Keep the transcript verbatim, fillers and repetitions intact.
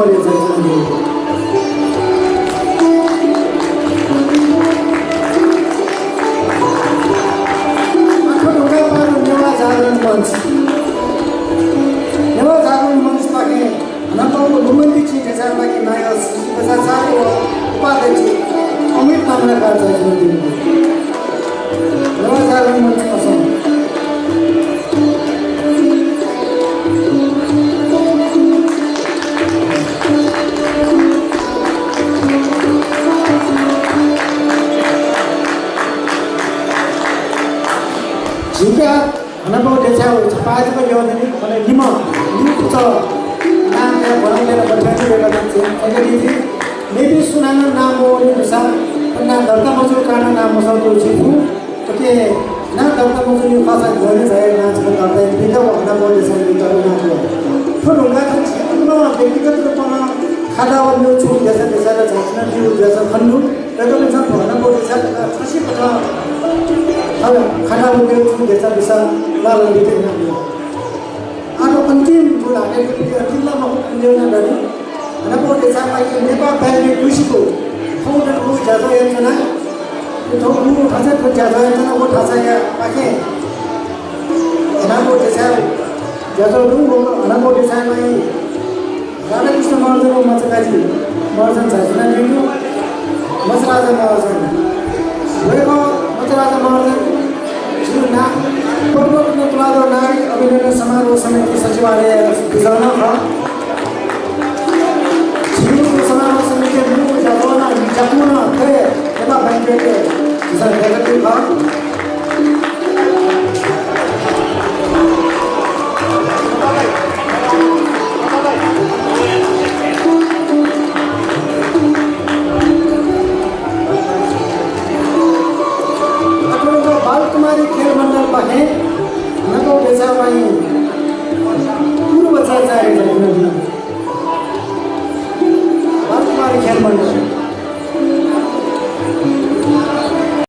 आखः ढुङ्गा पार नेवाः जागरण मञ्च। नेवाः जागरण मञ्चपाखें हनाबौगु लुमन्ति चिं देछाय्‌पाखे नायः श्री बज्राचार्य व उपाध्यक्ष अमृत ताम्राकार चाहिँ जुयादीगु दु। नेवाः जागरण मञ्च असं। झीपिं हनाबौ देछाय् छपाः जक यःगु दनि, अले निम्ह, निम्ह पुचः नां काये भ्वय् वल, बथ्यां वय्‌कलं चाहिँ थथे दी। मेपिं सुनानं नां मवःनि दुसा, नां दर्ता मजूगु कारणं नां मसःतू जुइ फु। उकिं नां दर्ता मजूनि खःसा गने झाये नां छकः दर्ता यानादीत व हनाबौ देछाय् नां जुल। थ्व ढुङ्गा थन झी अन व्यक्तिगत रूपं खादा व मेगु छुं देछाय् देछाय् झाँक्री यानादीगु देछाय् खने दु। वय्‌कःपिन्सं थ्व हनाबौ देछाय् धकाः छसिकथं खादा व मेगु छुं देछाय् देछाय् लालं लित यानादीगु। आः थ्व अन्तिम जुल, हाकनं अन्तिम ला मखु, अन्तिम ला दनि। हनाबौ देछाय्‌पाखें नेपाः बाहेक कृषिको थौं दनि व ज्याझ्वः यानाच्वना। थौं व थासय् थ्व ज्याझ्वः यानाच्वना, व थासय्‌पाखें हनाबौ देछाय् ज्याझ्वः दु, व हनाबौ देछाय्‌पाखें राधाकृष्ण महर्जन व मचाकाजी महर्जन झाँक्री यानादीगु दु। मचाराजा महर्जन। वय्‌कः मचाराजा महर्जन, जिगु नां, पद्मरत्न तुलाधर नागरिक अभिनन्दन समारोह समिति सचिवालय दुजः नं खः।